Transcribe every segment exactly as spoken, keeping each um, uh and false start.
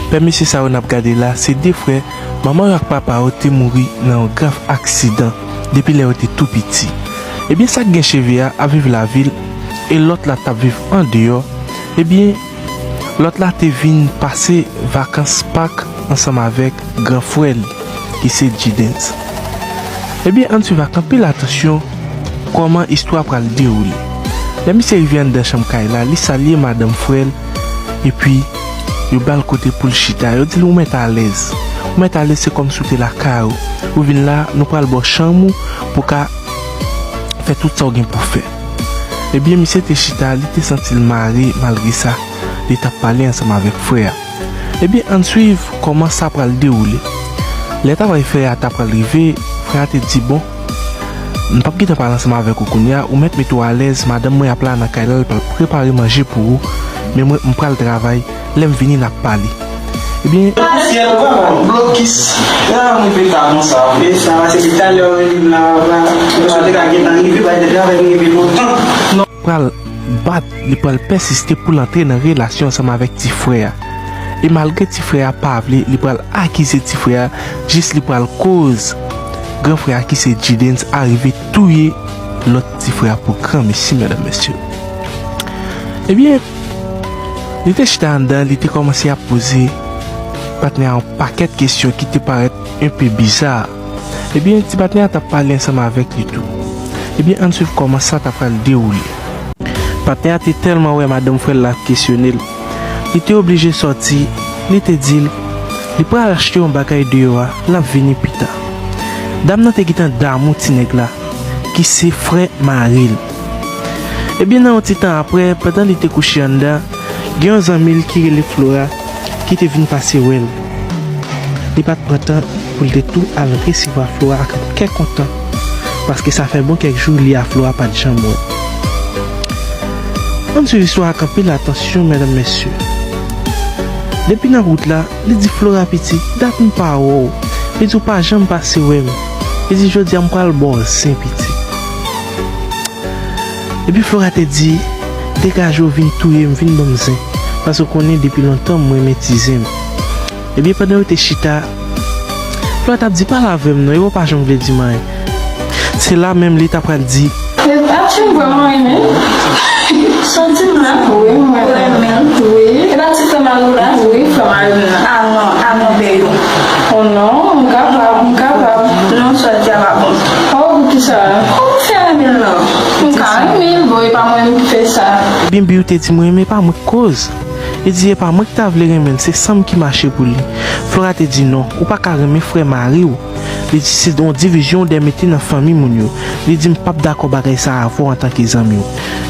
Pè mesye sa yo n ap gade la, se de frè, manman yo ak papa yo te mouri nan yon grav aksidan depi lè yo te tou piti. Ebyen, sa k gen cheve a ap viv lavil, e lòt la t ap viv andeyò. Ebyen, lòt la te vin pase vakans Pak ansanm avèk gran frè l, ki se Jidens. Ebyen, ann swiv ak anpil atansyon kòman istwa pral dewoule. Lè misye rive anndan chanm kay la, li salye madanm frè l, epi yo ba l kote pou l chita. Yo di l, "Ou mèt alèz. Ou mèt alèz, se kòmsi w te lakay ou. Ou vin la, nou pral ba w chanm ou pou w ka fè tout sa w gen pou w fè." Ebyen, misye te chita, li te santi l mare, malgre sa, li t ap pale ansanm avèk frè a. Ebyen, ann swiv kòman sa pral dewoule. Lè travay frè a ta pral rive, frè a te di, "Bon, m p ap gentan pale ansanm avèk ou kounye a, ou mèt mete w alèz, madanm mwen ap la nan kay la, l pral prepare manje pou ou, men mwen, m pral travay, lè m vini, n ap pale." Ebyen, blokis. Ah, mwen peta konsa. E sa, se depi talè, wi, m la, la, m sot te ka gentan rive, bay de travay, m rive lontan. Pral bat, li pral pèsiste pou l antre nan relasyon ansanm avèk ti frè a. E malgre ti frè a pa vle, li pral akize ti frè a, jis li pral koz gran frè a ki se Jidens a rive touye lòt ti frè a pou granmesi, medam, mesye. Ebyen, li te chita anndan, li te kòmanse ap poze patnè a yon pakèt kesyon ki te parèt enpe biza. Ebyen, ti patnè a t ap pale ansanm avèk li tou. Ebyen, ann swiv kòman sa ta pral dewoule. Patnè a te tèlman wè madanm frè l la ap kesyone l, li te oblije sòti, li te di l, li pral achte yon bagay deyò a, l ap vini pita. Dam nan te gentan damou ti nèg la, ki se frè mari l. Ebyen, nan yon ti tan apre, pandan li te kouche anndan, gen yon zanmi l ki rele Flora, ki te vin pase wè l. Li pa t pran tan pou l te tou al resevwa Flora ak kè kontan, paske sa fè bon kèk jou li a Flora pa t janm wè. Ann swiv istwa a ak anpil atansyon, medam, mesye. Depi nan wout la, li di, "Flora pitit, dat m pa wè w." Li di, "Ou pa janm pase wè m." Li di, "Jodi a, m pral ba w zen pitit." Epi Flora te di, "Degaje w, vin touye m, vin ban m zen. Paske w konnen depi lontan m renmen ti zen m." Ebyen, pandan yo te chita, Flora t ap di, "Pale avè m non, epi w pa janm vle di m anyen." Se la menm li ta pral di, "Atchè, m vrèman renmen l." Sa w di m la? Wi, mwen renmen l. Wi. E pa ti frè mari w la? Wi, frè mari m nan. Ah non, ah non, Beyou. Oh non, m kapab, m kapab. Non, sa w di a pa bon. Oh, poukisa? Kòman w fè renmen l nan? M ka renmen l, bon, e pa mwen menm ki fè sa. Ebyen, Beyou te di, "Mwen renmen pa mwen k koz." Li di, "E pa mwen ki ta vle renmen l, se san m ki mache pou li." Flora te di, "Non, ou pa ka renmen frè mari w." Li di, "Se yon divizyon w dwe mete nan fanmi moun yo." Li di, "M p ap dakò bagay sa a avè w antanke zanmi w."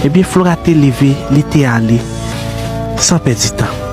Ebyen, Flora te leve, li te ale, san pèdi tan.